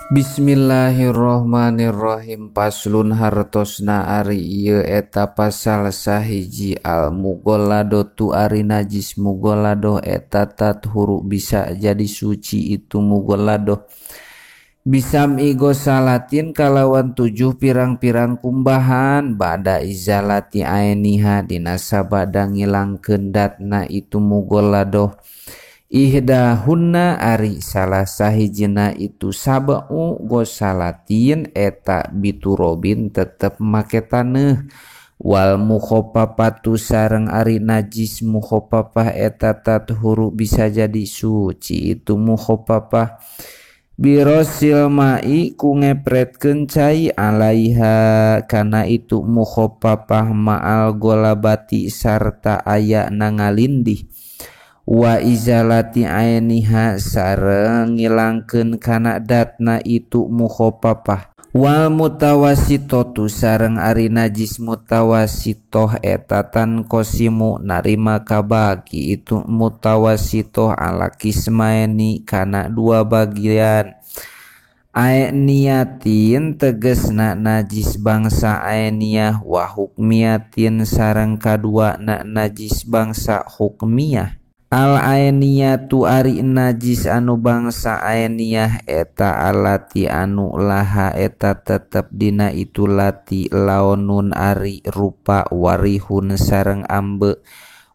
Bismillahirrahmanirrahim. Paslun hartosna ari ieu eta pasal sahiji al mughalladatu ari najis mughalladah eta tathuru bisa jadi suci itu mughalladah bisam gosalatin kalawan 7 pirang-pirang kumbahan bada izalati ainiha dina sabada ngilangkeun datna itu mughalladah ihdahunna ari salah sahijina itu sab'u gosalatin eta biturobin tetep make taneuh wal mukhafafatu sareng ari najis mukhafafah eta tathuru bisa jadi suci itu mukhafafah birosil ma'i ku ngepretkeun cai alaiha kana itu mukhafafah ma'al golabati sarta aya nangalindih wa izalati ainiha sareng ngilangkeun kana datna itu mukhafafah wal mutawasitatu sareng ari najis mutawasitoh eta tan qasimu narima kabagi itu mutawasitoh ala kismaini kana dua bagian ainiatin tegesna najis bangsa ainiyah wa hukmiyatin sareng kadua na najis bangsa hukmiyah. Al ainiyatu ari najis anu bangsa ainiyah eta alati anu laha eta tetep dina itu lati laonun ari rupa warihun sareng ambe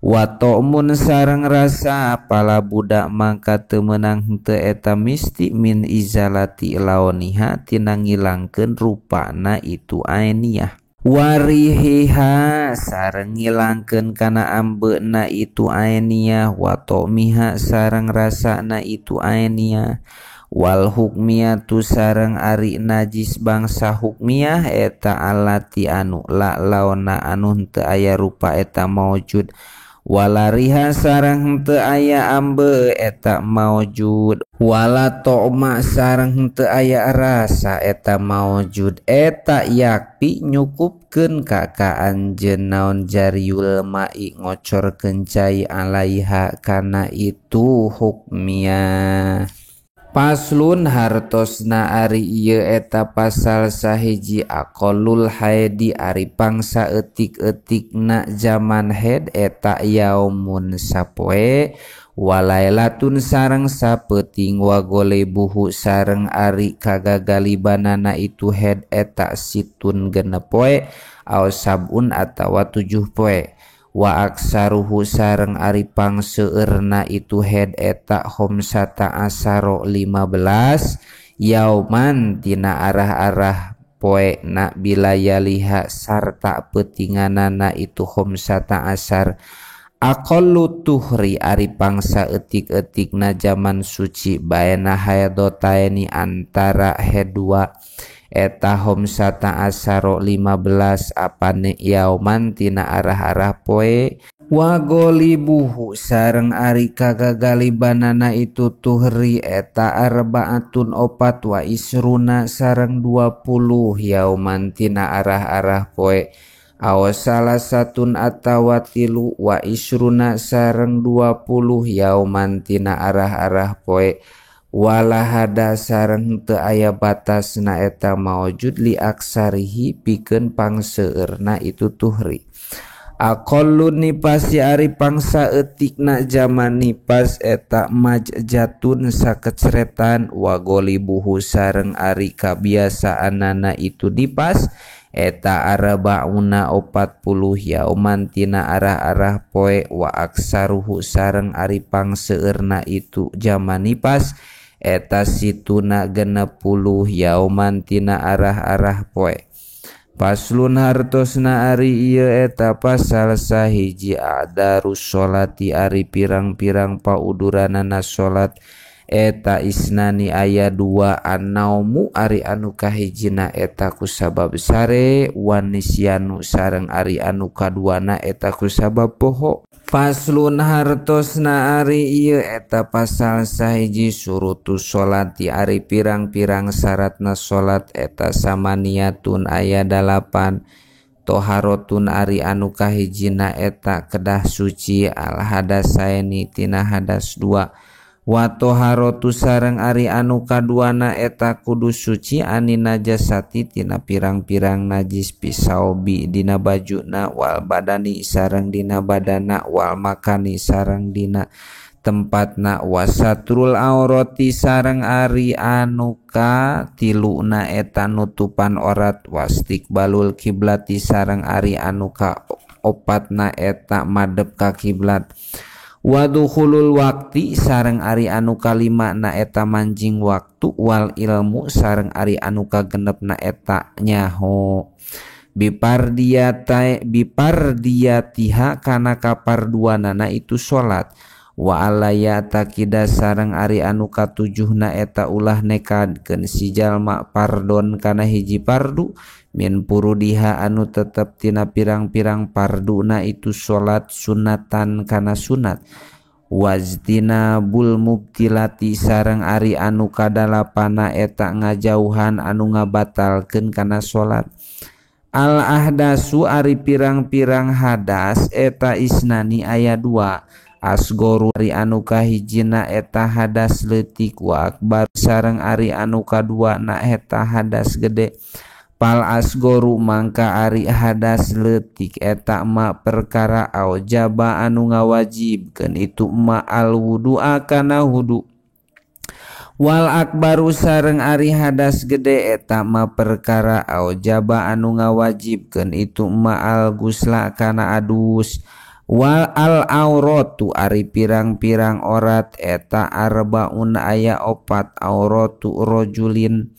watomun sareng rasa pala budak mangka teu meunang henteu eta misti min izalati laoniha tina ngilangkeun rupana itu ainiyah warihiha sareng ngilangkeun kana ambeuna itu ainiyah wa tomiha sareng rasana itu ainiyah wal hukmiyatu sareng ari najis bangsa hukmiyah eta alati anu la laona anu henteu aya rupa eta maujud walariha sareng henteu aya ambe eta maujud wala to'ma sareng henteu aya rasa eta maujud eta yakpi nyukupkeun ka ka anjeun naon jariul ma'i ngocorkeun cai alaiha kana itu hukmiyah. Paslun hartosna ari ieu eta pasal sahiji aqallul haidi ari pangsa eutik-eutikna zaman haid eta yaumun sapoe walailatun sareng sapeuting wa golebuhu sareng ari kagagalibanana itu haid eta situn 6 poe au sabun atawa 7 poe wa aksaruhu sareng ari pangseueurna itu haid eta khamsata asaro 15 yauman tina arah-arah poe na bilayaliha sarta peutinganana itu khamsata asar aqallu tuhri ari pangsa eutik-eutikna zaman suci baena haidataini antara haid dua eta khamsata asaro 15 apane yauman tina arah-arah poe wa golibuhu sareng ari kagagalibanana itu tuhri eta arbaatun 4 wa isruna sareng 20 yauman tina arah-arah poe aw salasatun atawa 3 wa isruna sareng 20 yauman tina arah-arah poe wala hada sareng teu aya batasna eta maujud li aksarihi pikeun pangseueurna itu tuhri aqallu nipasi ari pangsa eutikna zaman nipas eta majjatun sakeceretan wa golibuhu sareng ari kabiasaanana itu nipas eta arbauna 40 yauman tina arah-arah poe wa aksaruhu sareng ari pangseueurna itu zaman nipas eta situna 60 yauman tina arah-arah poe. Paslun hartosna ari ieu eta pasal sahiji adarus sholati ari pirang-pirang pauduranana salat eta isnani aya 2 annaumu ari anu kahijina eta kusabab sare wanisyanu sareng ari anu kaduana eta kusabab poho. Paslun hartosna ari ieu eta pasal sahiji surutus sholati ari pirang-pirang syaratna salat eta samaniyatun aya 8 toharotun ari anu kahijina eta kedah suci al hadasaini tina hadas 2 Wa toharotu sareng ari anu kaduana eta kudu suci ani najasati tina pirang-pirang najis pisaubi dina bajuna wal badani sareng dina badana wal makani sareng dina tempatna wasatrul aurati sareng ari anu katiluna eta nutupan orat wastiqbalul kiblati sareng ari anu ka opatna eta madep ka kiblat. Wadukhulul waqti sareng ari anu kalima na eta manjing waktu wal ilmu sareng ari anu kagenep na eta nyaho bipardiyatiha kana kaparduanana itu salat wa alaya takida sareng ari anu katujuhna eta ulah nekadkeun si jalma pardon kana hiji pardu min purudiha anu tetep tina pirang-pirang parduna itu salat sunatan kana sunat waztina bul mubtilati sareng ari anu kadalapana eta ngajauhan anu ngabatalkeun kana salat. Al ahdasu ari pirang-pirang hadas eta isnani aya dua asgoru ari anu kahijina eta hadas leutik wa akbar sareng ari anu kadua na eta hadas gede. Pal asgoru mangka ari hadas leutik eta ma perkara aujaba anu ngawajibkeun itu ma al wudu'a kana wudu wal akbaru sareng ari hadas gede eta ma perkara aujaba anu ngawajibkeun itu ma al gusla kana adus wal al auratu ari pirang-pirang orat eta arbaun aya opat auratu rajulin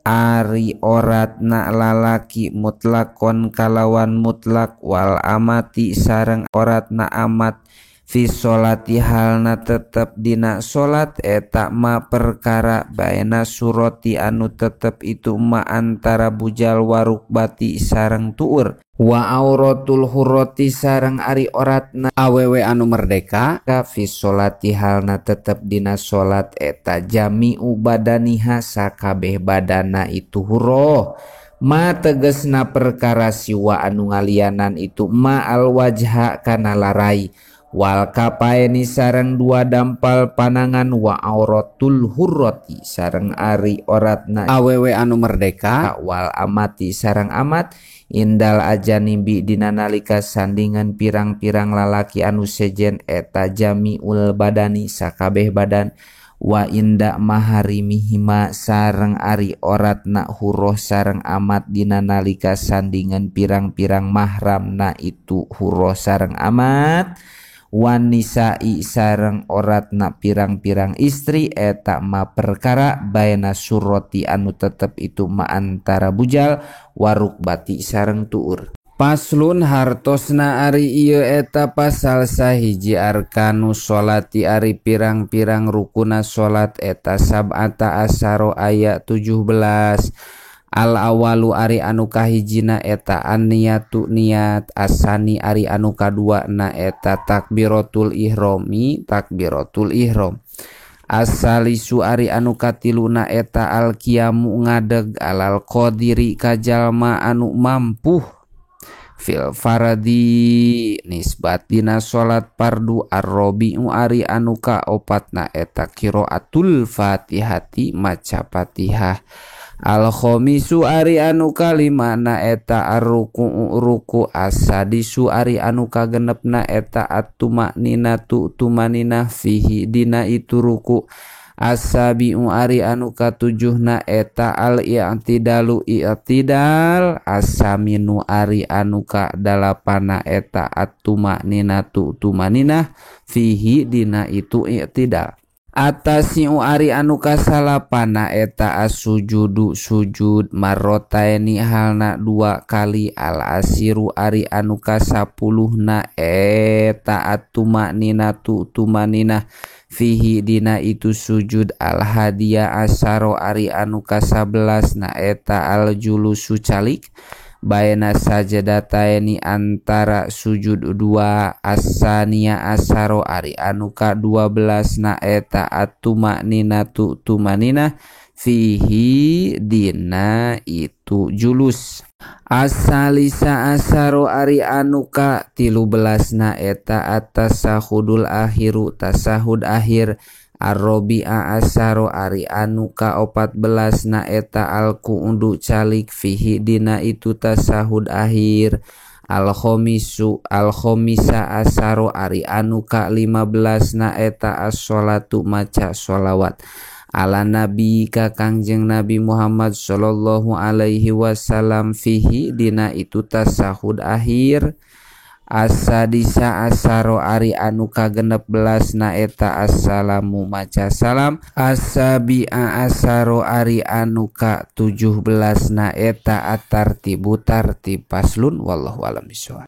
ari oratna lalaki mutlakon kalawan mutlak wal amati sareng oratna amat fi sholati halna tetep dina salat eta ma perkara baena surati anu tetep itu ma antara bujal warukbati sareng tuur wa auratul hurrati sareng ari oratna awewe anu merdeka fi sholati halna tetep dina salat eta jami'u badaniha sakabeh badana itu hurroh ma tegesna perkara siwa anu ngalianan itu ma al wajha kana larai wal kapaeni sareng dua dampal panangan wa auratul hurrati sareng ari oratna awewe anu merdeka wal amati sareng amat indal ajanibi dina nalika sandingan pirang-pirang lalaki anu sejen eta jamiul badani sakabeh badan wa inda maharimihima sareng ari oratna hurroh sareng amat dina nalika sandingan pirang-pirang mahramna itu hurroh sareng amat wanisai sareng oratna pirang-pirang istri eta ma perkara baena suroti anu tetep itu ma antara bujal warukbati sareng tuur. Paslun hartosna ari ieu eta pasal sahiji arkanu sholati ari pirang-pirang rukuna salat eta sab'ata asaro aya 17. Al awalu ari anu kahijina eta an-niyatu niat asani ari anu kadua na eta takbiratul ihromi takbiratul ihrom asalisu ari anu katiluna eta al qiyamu ngadeg alal qadiri ka jalma anu mampu fil faradi nisbat dina salat fardu arrobi'u ari anu kaopatna eta qiraatul fatihati maca Fatihah al khamisu ari anu kalimana eta arruku ruku asadisu ari anu kagenepna eta at-tumakninatu tumanina fihi dina itu ruku asabi'u ari anu katujuhna eta al-i'tidalu i'tidal asaminu ari anu kadalapana eta at-tumakninatu tumanina fihi dina itu i'tidal atasiu ari anu kasalapana eta as-sujudu sujud marrotaini halna dua kali al asiru ari anu kasapuluhna eta at-tumakninatu tumanina fihi dina itu sujud al hadiya asaro ari anu kasabelas na eta al julusu calik baena sajadataini antara sujud dua asania asaro ari anu ka 12 na eta at-tumakninatu tumanina fihi dina itu julus. Asalisa asaro ari anu ka 13 na eta atasahudul akhiru tasahud akhir. Arrobi'a asaro ari anu ka 14 na eta alqu'udu calik fihi dina itu tasahud akhir. Al-khomisu al-khomisa asaro ari anu ka 15 na eta as-sholatu maca sholawat ala nabi ka Kangjeng Nabi Muhammad sallallahu alaihi wasallam fihi dina itu tasahud akhir. Asadisa asaro ari anu ka 16 na eta assalamu maca salam. Asabi'a asaro ari anu ka 17 na eta atartibu tartib. Paslun wallahu alam bisawab.